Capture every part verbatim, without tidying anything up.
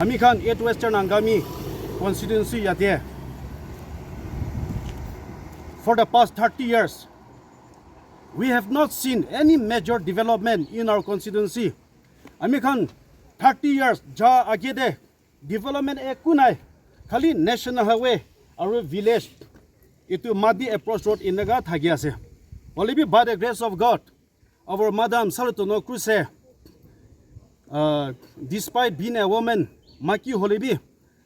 Ami khan eight Western Angami constituency yate, for the past thirty years, we have not seen any major development in our constituency. Ami khan thirty years ja age de development eku nai, khali national highway aru village itu Madi approach road eneka thaki ase. Hoilebi by the grace of God, our Madam Salu Tono Kruse, uh, despite being a woman, maki hoilebi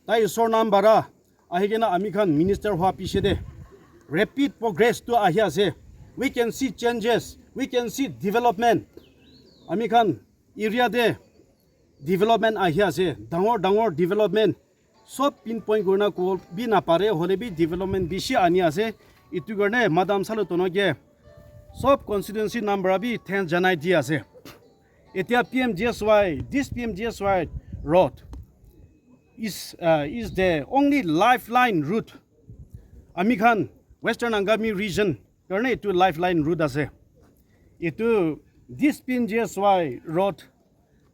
tai isor nam bara ahi kena ami khan minister hua piche de rapid progress tu ahi ase. We can see changes, we can see development. Ami khan area de development ahi ase, dangor dangor development. Sob pinpoint kurina kobo bi napare, hoilebi development bishi ani ase. Itu karne Madam Salu Tono ke sob constituency nam para bi thanks janai di ase. Etia P M G S Y, this P M G S Y road is, uh, is the only lifeline route. Ami khan Western Angami region karne itu lifeline route ase. Itu this P M G S Y road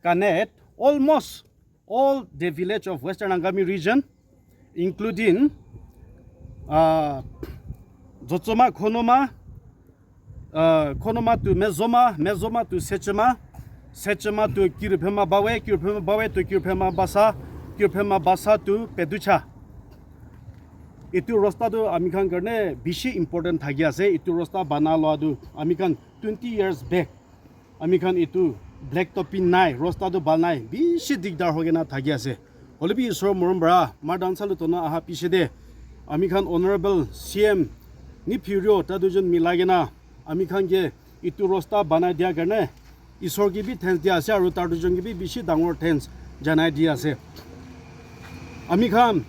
connect almost all the village of Western Angami region, including, uh, Jotsoma, Khonoma, uh, Khonoma to Mezoma, Mezoma to Sechema, Sechema to Kiruphema Bawe, Kiruphema Bawe to Kiruphema Basa, Kiruphema Basa to Peducha. Itu rasta tu ami khan karne bishi important thaki ase. Itu rasta bana loa tu ami khan twenty years back ami khan itu black topping nai, rasta tu banai, bishi digdar hoi kena thaki ase. Hoilebi isor morom para Madam Salu Tono aha piche de ami khan honorable C M Neiphiu Rio ta dujon milai kena ami khan ke itu rasta banai dia karne isor ke bi thanks dia ase aru ta dujon ke bi bishi dangor thanks janai dia ase. Ami khan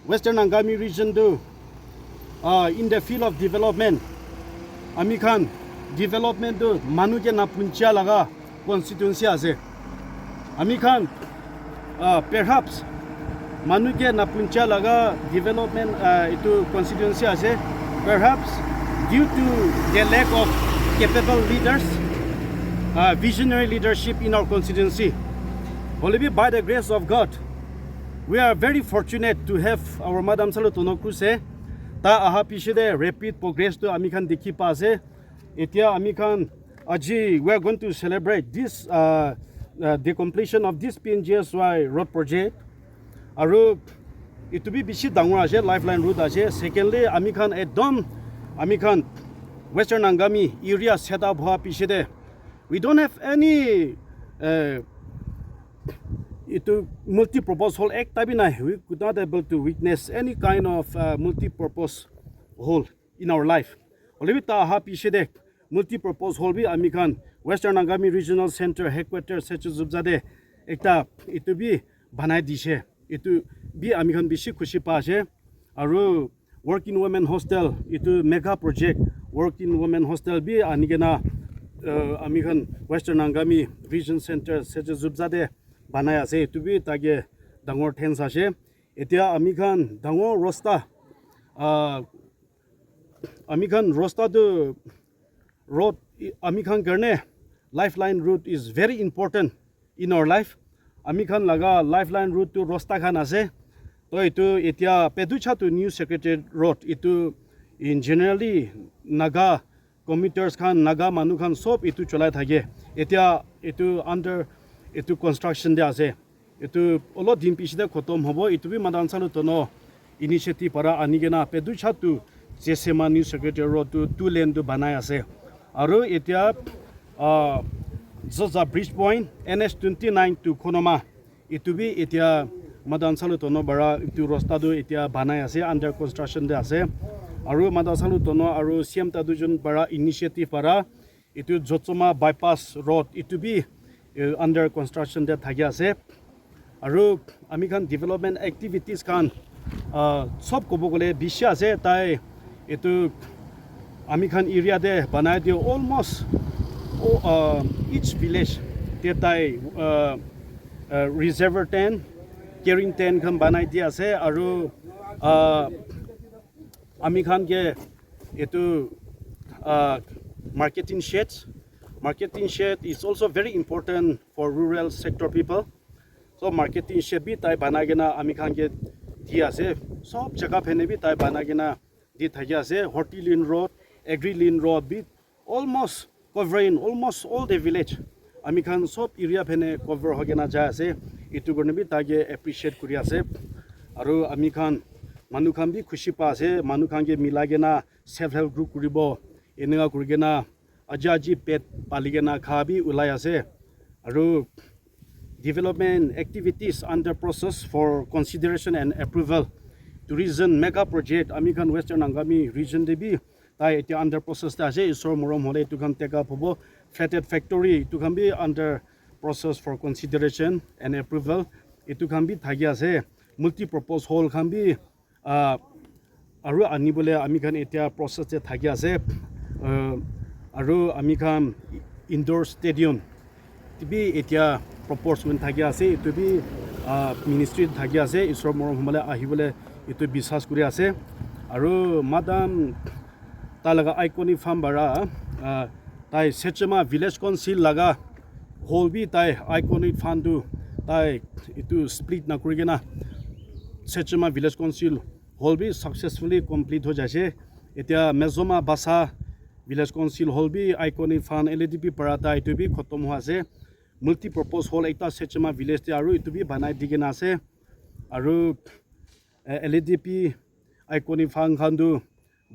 Western Angami region tu, uh, in the field of development, ami khan development tu manu ke na puncha laga constituency ase. Ami khan, uh, perhaps manu ke na puncha laga development, uh, itu constituency ase. Perhaps due to the lack of capable leaders, uh, visionary leadership in our constituency. Hoilebi by the grace of God, we are very fortunate to have our Madam Salu Tono Kruse. Ta aha piche de rapid progress tu ami khan dikhi pa ase. Etia ami khan aji, we are going to celebrate this, uh, uh, the completion of this P M G S Y road project. Aru itu bi bishi dangor ase, lifeline road ase. Secondly, ami khan ekdom, ami khan Western Angami area set up hua piche de, we don't have any, uh, itu multi-purpose hall ekta bi nai. We could not able to witness any kind of, uh, multi-purpose hall in our life. Hoilebi ta aha piche de multi-purpose hall bi ami khan Western Angami Regional Center Headquarters Sechezubza de ekta itu bi banai dishe. Itu bi ami khan bishi khushi pa ase. Aru working women hostel, itu mega project working women hostel bi ani kena, uh, ami khan Western Angami Region Center Sechezubza de banai ase. Itu bi ta ke dangor thanks ase. Etia ami khan dangor rasta, uh, ami khan rasta tu road, ami khan karne lifeline road is very important in our life. Ami khan laga lifeline road tu rasta khan ase. To itu etia Peducha to New Secretariat Road, itu in generally Naga commuters khan, Naga manu khan sob itu cholai thake. Etia itu under itu construction de ase. Itu olop din piche de khotom hobo. Itu bi Madam Salu Tono initiative para ani kena Peducha to Jesema New Secretariat Road tu two lane tu banai ase. Aru etia, uh, Zoza Bridge Point, N H twenty-nine to Khonoma, itu bi etia Madam Salu Tono para itu rasta tu etia banai ase, under construction de ase. Aru Madam Salu Tono aru C M ta dujon para initiative para itu Jotsoma Bypass Road itu bi, eh, under construction de thaki ase. Aru ami khan development activities khan, ah, sob kobo gole bishi ase. Tai itu ami khan area de banai dia almost, oh, ah, each village de tai, ah, ah, reservoir tank, carrying tank khan banai dia ase. Aru, ah, ami khan ke itu, ah, marketing shed, marketing shed is also very important for rural sector people. So marketing shed bi tai banai kena ami khan ke di ase. Sob jaga phene bi tai banai kena di thaki ase. Horti link road, agri link road bi almost covering almost all the village. Ami khan sob area phene cover hoi kena jai ase. Itu karne bi tai ke appreciate kuri ase. Aru ami khan manu khan bi khushi pa ase. Manu khan ke milai kena self help group kuribo. Eneka kuri kena aji aji pet pali kena kha bi ulai ase. Aru development activities under process for consideration and approval. Tourism mega project ami khan Western Angami region te bi tai etia under process te ase. Isor morom hole etu khan take up hobo. Flatted factory etu khan bi under process for consideration and approval. Etu khan bi thaki ase. Multi purpose hall khan bi ah, aru ani bole ami khan etia process te thaki ase. Ah, aru ami khan indoor stadium te bi etia propose kuri thaki ase. Etu bi ah, ministry te thaki ase. Isor morom hole ahi bole etu biswas kuri ase. Aru madam tai laga iconic farm para ah, tai Sechema village council laga hall bi tai iconic farm tu tai etu split na kuri kena Sechema village council hall bi successfully complete ho jaise. Etia Mezoma Basa village council hall bi iconic farm L A D P para tai etu bi khotom ho ase. Multi purpose hall ekta Sechema village te aru etu bi banai di kena ase. Aru eh, L A D P iconic farm khan tu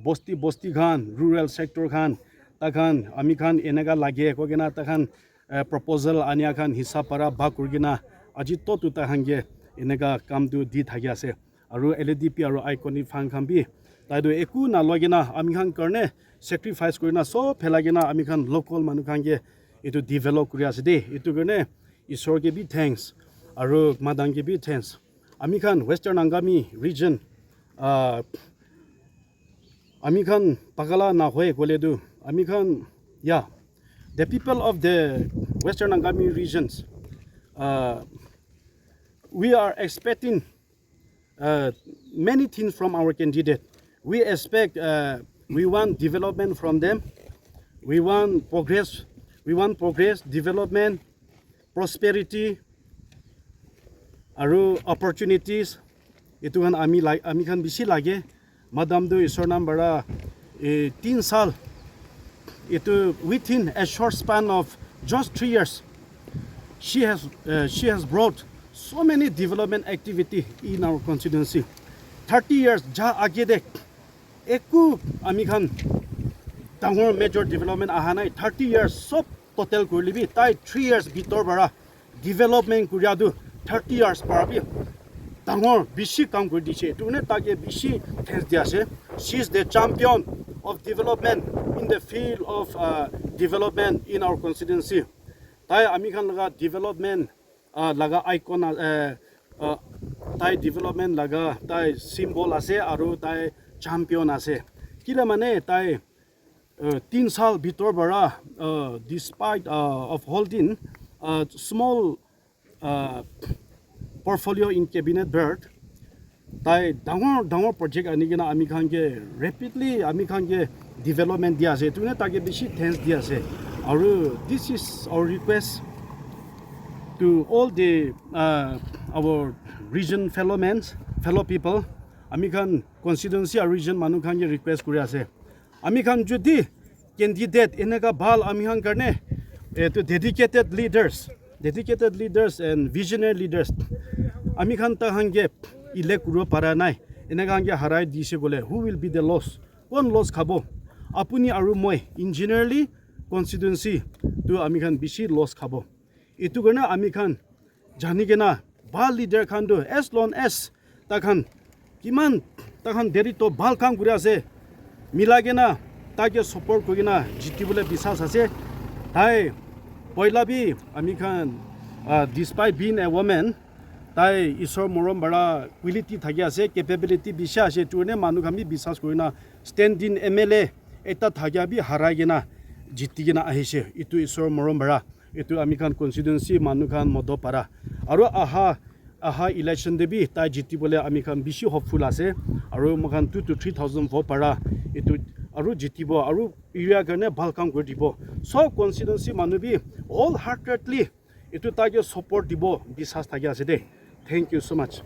bosti bosti khan, rural sector khan, ta khan ami khan eneka lage koi kena ta khan eh, proposal ania khan hisab para bhag kuri kena aji to tu ta khan ke eneka kam tu di thaki ase. Aru L A D P aru iconic farm khan bi tai tu eku na loi kena ami khan karne sacrifice kuri na sob phelai kena ami khan local manu khan ke etu develop kuri ase de. Etu karne Isor ke bi thanks aru madam ke bi thanks. Ami khan Western Angami region ah, ami khan pagala na hoi kole tu ami khan, yeah, the people of the Western Angami regions, uh, we are expecting uh, many things from our candidate. We expect, uh, we want development from them. We want progress. We want progress, development, prosperity, aru opportunities. Etu khan ami la ami khan bishi lage. Madam tu Isor nam bara eh, tin sal. Etu within a short span of just three years, she has uh, she has brought so many development activity in our constituency. Thirty years ja age de eku ami khan dangor major development aha nai. Thirty years sob total kurle bi tai three years bitor bara development kuria tu thirty years para bi dangor bishi kam kuri dise. Etu karne tai ke bishi thanks di ase. She is the champion of development in the field of uh, development in our constituency. Tai ami khan laga development uh, laga icon uh, uh, tai development laga tai symbol ase aru tai champion ase. Kila mane tai uh, tin sal bitor bara uh, despite uh, of holding a small uh, portfolio in cabinet bird, tai dangor dangor project ani kena ami khan ke rapidly ami khan ke development di ase. Etu karne tai ke bishi thanks di ase. Aru this is our request to all the uh, our region fellow men, fellow people. Ami khan constituency aru region manu khan ke request kuri ase. Ami khan jodi candidate eneka bhal ami khan karne etu dedicated leaders, dedicated leaders and visionary leaders ami khan ta khan ke elect kuribo para nai, eneka khan ke harai dise kole who will be the loss? Kon loss khabo? Apuni aru moi engineerly constituency tu ami khan bishi loss khabo. Etu karne ami khan jani kena bhal leader khan tu as long as ta khan kiman ta khan deri to bhal kam kuri ase, mila kena tai ke support kuri kena jiti bole bisas ase. Tai poila bi ami khan uh, despite being a woman, tai Isor morom bara quality thaki ase, capability bishi ase, etu karne manu khan bi bisas kuri na standing M L A ekta thakia bi harai kena jiti kena ahise. Etu Isor morom bara etu ami khan constituency manu khan modo para aru aha aha election te bi tai jiti bole ami khan bishi hopeful ase. Aru moi khan two to three thousand vote para etu aru jitibo aru area karne bhal kam kuri dibo. Sob constituency manu bi wholeheartedly Etu tai ke support dibo bisas thaki ase de. Thank you so much.